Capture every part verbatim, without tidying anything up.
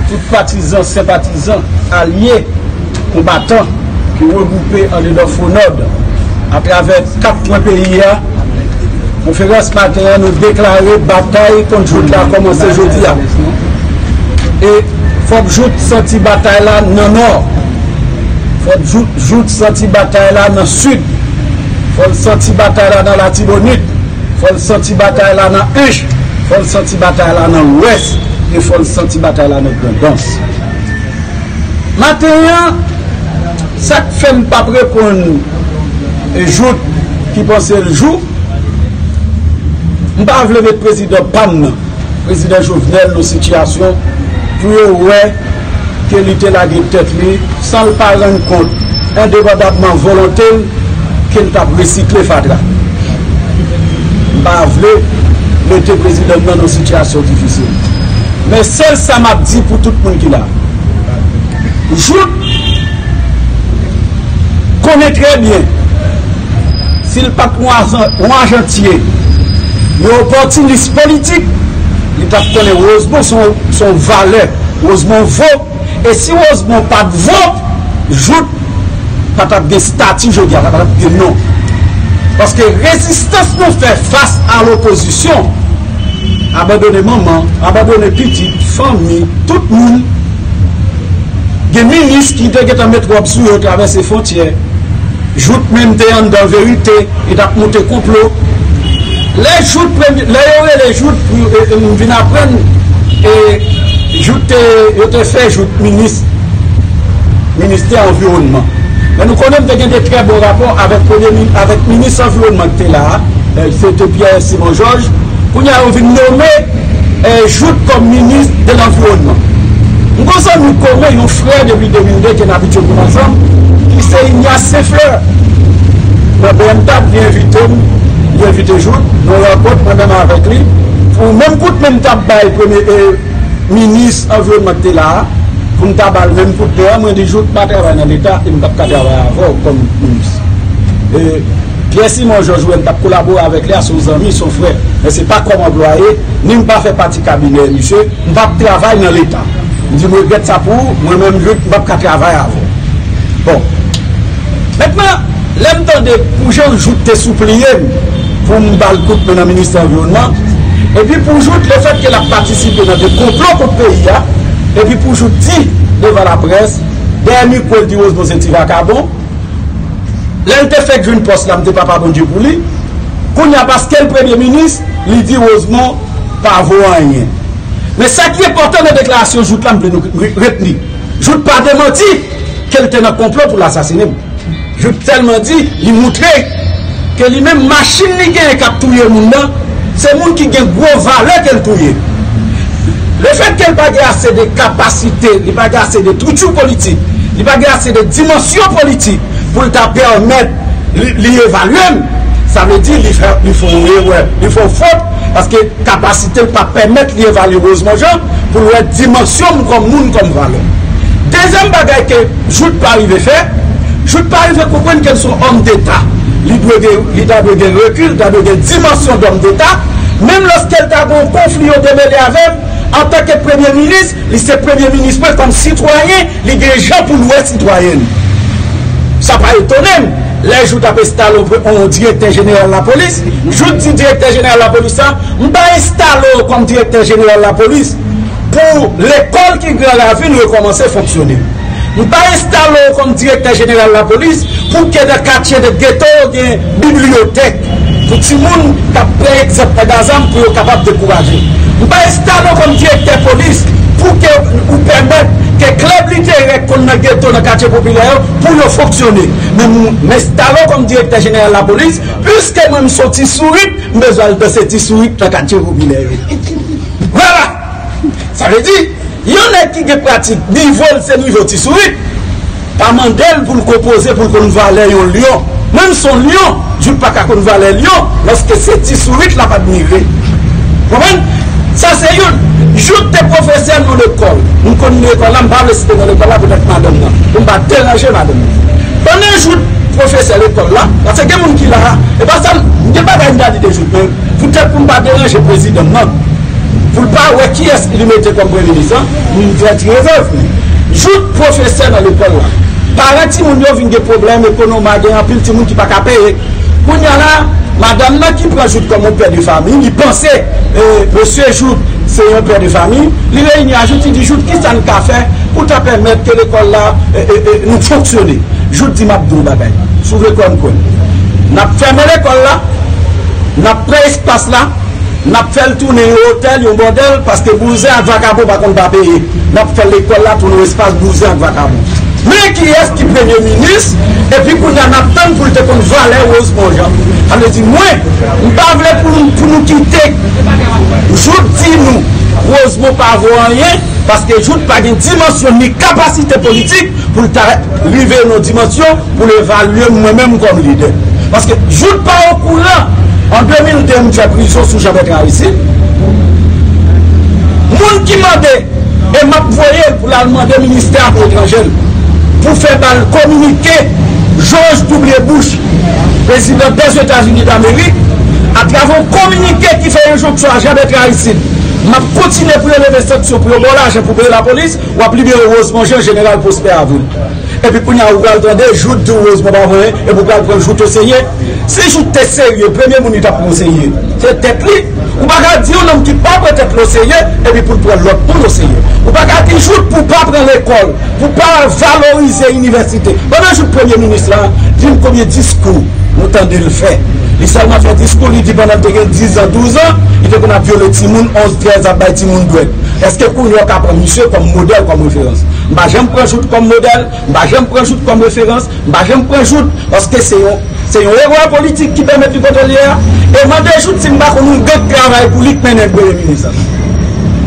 Tout patizan, senpatizan, alye, konbatan ki regwoupe andedan Fonòd atravè kat kwen peyi a, konferans maten an, nou deklare batay kont jout la kòmanse jodi a. E fòk jout santi batay la nan Nò. Fòk jout, jout santi batay la nan Sid. Fòk santi batay la nan Latibonit. Fò l santi batay la nan Ench, fò l santi batay la nan Lwès, e fò l santi batay la nan Grandans. Maten an, sa k fè m p ap reponn jout ki panse l jou, m pa vle met prezidan pa m nan, prezidan Jovenel, nan sitiyasyon pou yo wè ke li te lage tèt li san l pa rann kont, endepandamman volonte l, ke l t ap resikle fatra. M pa vle mete prezidan m nan nan sitiyasyon difisil. Men sèl sa m ap di pou tout moun ki la, Jout konnen trè byen, si l pa t yon ajan, yon ajantye, yon opòtinis politik, li t ap konnen Rosemond se yon, se yon valè, Rosemond vo, e si Rosemond pa t vo, Jout pa t ap gen stati jodi a, pa t ap gen non. Paske rezistans nou fè fas a lopozisyon, abandone manman, abandone pitit, fanmi, tout moun. Gen minis ki te gentan met wòb sou yo, travèse fwontyè. Jout menm te anndan verite, li t ap monte konplo. Lè Jout premye, lè yo rele Jout pou, e, e, m vin aprann, e, Jout te, yo te fè Jout minis, ministè anviwònman. Men nou konnen m te gen de trè bon rapò avèk premye mi-, avèk minis anviwònman ki te la a, e, se te Pierre Simon Georges. Kounye a yo vin nome, e, Jout kòm minis de lanviwònman. M gon zanmi komen, yon frè depi de mil de ke n abitye viv ansanm, ki se Ignace Saint-Fleur. Nan B M T A P, li envite m, li envite Jout, nou rankont mwen menm avèk li. Pou menm kout men m t ap bay premye, e, minis anviwònman ki te la a, pou m ta ba l menm kout men an, mwen di, Jout, m pa travay nan Leta e m p ap ka travay avè w kòm minis. E, Pierre Simon Georges, ou wè m t ap kolabore avèk li a, se yon zanmi, se yon frè. Men se pa kòm anplwaye, ni m pa fè pati kabinè misye, m p ap travay nan Leta. M di, m regrèt sa pou ou, mwen menm, Jout, m p ap ka travay avè w. Bon. Mentnan, lè m tande pou jan Jout te sipliye m pou m ba l kout men nan ministè anviwònman, epi pou Jout, lefètke l ap patisipe nan de konplo kont peyi a, epi pou Jout di devan laprès, dèyè mikwo l di Rosemond se ti vakabon, lè l te fèk jwenn pòs la, m te papa Bondye pou li. Kounye a, paske l premye minis, li di Rosemond pa vo anyen. Men sa ki enpòtan nan deklarasyon Jout la, m vle nou re-, retni. Jout pa demanti ke l te nan konplo pou l asasinen m. Jout tèlman di, li moutre ke li menm machin li genyen k ap touye moun nan, se moun ki gen gwo valè ke l touye. Lefètke l pa gen ase de kapasite, li pa gen ase de estrikti politik, li pa gen ase de dimansyon politik pou l ta pèmèt li, li evalye m, sa vle di li fè, li fè yon erè, li fè yon fot, paske kapasite l pa pèmèt li evalye Rosemond Jean pou l wè dimansyon m kòm moun, kòm valè. Dezyèm bagay ke Jout pa rive fè, Jout pa rive konprann ke l se yon òm deta. Li dwe gen, li ta dwe gen rekil, li ta dwe gen dimansyon dòm deta. Menm lòske l ta gen yon konfli, yo demele avè m, antanke premye minis, li se premye minis mwen kòm sitwayen, li gen jan pou l wè sitwayen l. Sa pa etone m, lè Jout ap enstale yon pre-, yon direktè jeneral lapolis, Jout di direktè jeneral lapolis la, m pa enstale w kòm direktè jeneral lapolis pou lekòl ki Gran Ravin rekòmanse fonksyone. M pa enstale w kòm direktè jeneral lapolis pou ke nan katye de geto yo gen bibliyotèk pou timoun k ap pran egzanp nan gazam pou yo kapab dekouraje. M pa enstale w kòm direktè polis pou ke ou pèmèt ke klèb literè k konn nan geto, nan katye popilè yo, pou yo fonksyone. Men m, m enstale w kòm direktè jeneral lapolis, piske mwen m se yon ti sourit, m bezwen al danse ti sourit nan katye popilè yo. Vwala! Sa vle di, yon nèg ki gen pratik, nivo l se nivo ti sourit, pa mande l pou l konpoze, pou l konn valè yon lyon. Mwen m se yon lyon, Jout pa ka konn valè lyon, lòske se ti sourit l ap admire. Konprann? Sa se youn. Jout te pwofesè nan lekòl. M konn lekòl la, m pa vle site non lekòl la, poutèt madanm nan, pou m pa deranje madanm nan. Pandan Jout pwofesè lekòl la, paske gen moun ki la, e pa sa, m gen bagay m ta di de Jout, men poutèt pou m pa deranje prezidan m nan, Pou l pa wè kiyès li mete kòm premye minis lan, li fè ti rezèv li. Jout pwofesè nan lekòl la. Paran timoun yo vin gen pwoblèm, ekonomi a gen anpil timoun ki pa ka peye. Kounye a la, madanm nan ki pran Jout kòm yon pè de fami, li panse, eh, mesye Jout se yon pè de fami, li reyini a Jout, li di, Jout, kisa n ka fè pou ta pèmèt ke lekòl la, eh, eh, eh, nou fonksyone? Jout di, m ap di w yon bagay, si w vle kwè m kwè. N ap fèmen lekòl la, n ap pran espas la, n ap fè l tounen yon otèl, yon bòdèl, paske bouzen ak vakabon pa konn pa peye. N ap fè lekòl la tounen yon espas bouzen ak vakabon. Men kiyès ki premye minis, epi kounye a n ap tann pou l te konn valè Rosemond Jean. Sa vle di, mwen, m pa vle pou nou, pou nou kite Jout di nou Rosemond pa vo anyen, paske Jout pa gen dimansyon ni kapasite politik pou l ta rive nan dimansyon pou l evalye m mwen menm kòm lidè. Paske Jout pa okouran, an de mil de m fè prizon sou Jean Bertrand Aristide. Moun ki mande, e m ap voye l pou l al mande ministè afè etranjè l pou fè ba l kominike George W. Bush, prezidan Dèzetazini Damerik, atravè yon kominike ki fè enjonksyon a Jean Bertrand Aristide, m ap kontinye pou yo leve sanksyon, pou yo ba w lajan pou peye lapolis, w ap libere Rosemond Jean, jeneral Prosper Avril. Epi kounye a ou pral tande Jout di w Rosemond pa voye, epi ou pral pran Jout oserye. Si Jout te serye, premye moun li t ap pran oserye se tèt li. Ou pa ka di yon nonm ki pa pran tèt li oserye, epi pou l pran lòt moun oserye. Ou pa ka di Jout pou pa pran lekòl, pou pa valorize inivèsite. Pandan Jout premye minis la, di m konbyen diskou nou tande l fè. Li sèlman fè diskou, li di pandan l te gen diz an, douz an, li te konn ap vyole timoun, onz, trèz, ap bay timoun dwèt. Èske kounye a w ka pran misye kòm modèl, kòm referans? M pa janm pran Jout kòm modèl, m pa janm pran Jout kòm referans, m pa janm pran Jout, paske se yon, se yon erè politik ki pèmèt li kote l ye a. E mande Jout si m pa konn yon gang k travay pou li k mennen l premye minis la.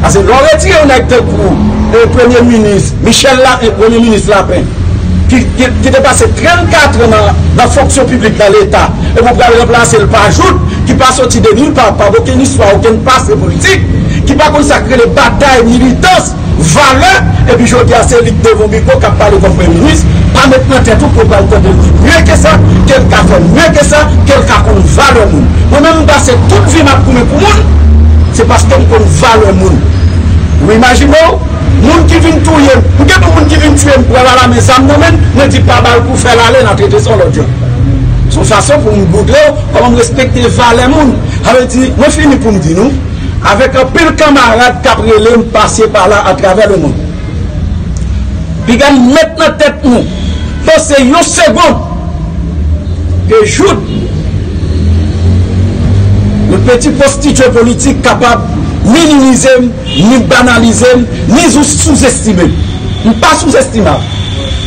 Paske lè w retire yon nèg tankou, e, premye minis, Michel la, e, premye minis Lapen, ki, ki, ki te pase trannkat an nan, nan fonksyon piblik nan Leta, epi w pral ranplase l pa Jout, ki pa soti de nil pa, pa okenn istwa, okenn pase politik, ki pa konn sa k rele batay, militans, valè, epi jodi a se li k devan mikwo k ap pale kòm premye minis, pa met nan tèt ou ke w pral tande l di mye ke sa, ke l ka fè mye ke sa, ke l ka konn valè moun. Mwen menm, m pase tout vi m ap goumen pou moun, se paske m konn valè moun. Ou imajine w, moun ki vin touye m, m gen moun ki vin tiye m, pran l alame zam nan men m, mwen di pa ba l kou, fè l ale, n a trete sa yon lòt jan. Se yon fason pou m bougle w, kòman m respekte valè moun. Sa vle di, mwen fini pou m di nou, avèk anpil kanmarad k ap rele m pase pa la atravè lemonn. Piga n met nan tèt nou, panse yon segonn ke Jout, le petit prostitué politik, kapab minimize m, ni banalize m, ni sou-, souzestime m. M pa souzestimab.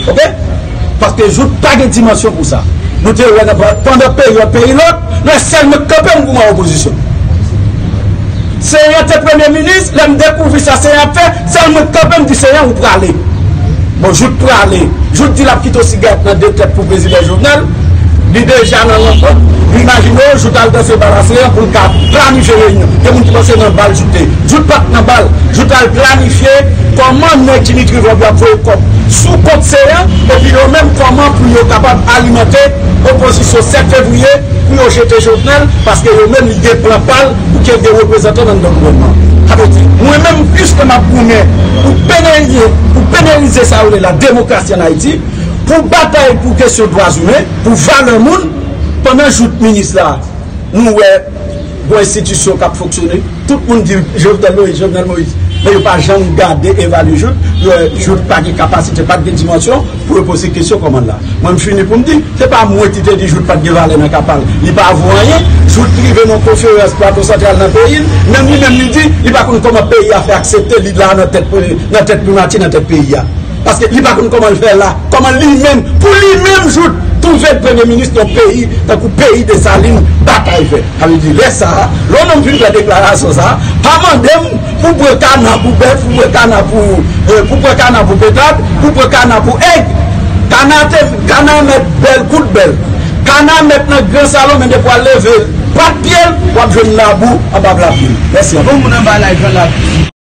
Oke? Paske Jout pa gen dimansyon pou sa. Nou te wè nan pa-, pandan peryòd peyi lòt, nan sèl mwen k kanpe m pou mwen opozisyon. Senyè te premye minis, lè m dekouvri sa Senyè ap fè, sèl mwen k kanpe m di Senyè ou prale. Bon, Jout prale. Jout di l ap kite yon sigarèt nan de tèt pou prezidan Jovenel. Li deja nan rankont. Imajine w, Jout al danse bal a Senyè pou l ka planifye reyinyon. Gen moun ki panse nan bal Jout te. Jout pa t nan bal. Jout al planifye kòman nèg Dimitri Vorbe ap voye kòb sou kont Senyè, epi yo menm kòman pou yo kapab alimante opozisyon sèt fevriye, pou yo jete Jovenel, paske yo menm li gen plan pa l pou ke l gen reprezantan nan anndan gouvènman. Sa vle di, mwen menm, piske m ap goumen pou penalize, pou penalize sa yo rele la demokrasi ann Ayiti, pou batay pou kesyon dwa imen, pou valè moun, pandan Jout minis la, nou wè gon enstitisyon k ap fonksyone. Tout moun di Jovenel Moïse, Jovenel Moïse. Men yo pa janm gade, evalye Jout. Yo wè Jout pa gen kapasite, pa t gen dimansyon pou yo poze kesyon kòmann la. Mwen, m fini pou m di, se pa mwen ki te di Jout pa t gen valè nan kapab. Li pa vo anyen. Jout rive nan konferans Plato Santral nan peyi l. Menm li menm li di, li pa konn kòman peyi a fè aksepte li la nan tèt, nan tèt primati, nan tèt peyi a. Paske li pa konn kòman l fè la, kòman li menm, pou li menm Jout twouve l premye minis nan peyi, tankou peyi Desalin, batay fè. Sa vle di, lè sa a, lè yon nonm fin fè deklarasyon sa a, pa mande m pou pran kana pou bèf, pou pran kana pou, eh, pou pran kana pou petad, pou pran kana pou èg. Kana te, kana mèt bèl kout bèl. Kana mèt nan gran salon, men depi w al leve pat pye l, w ap jwenn labou anba pla pye l. Mèsi anpil. Bon, moun anba la, Jan Lap.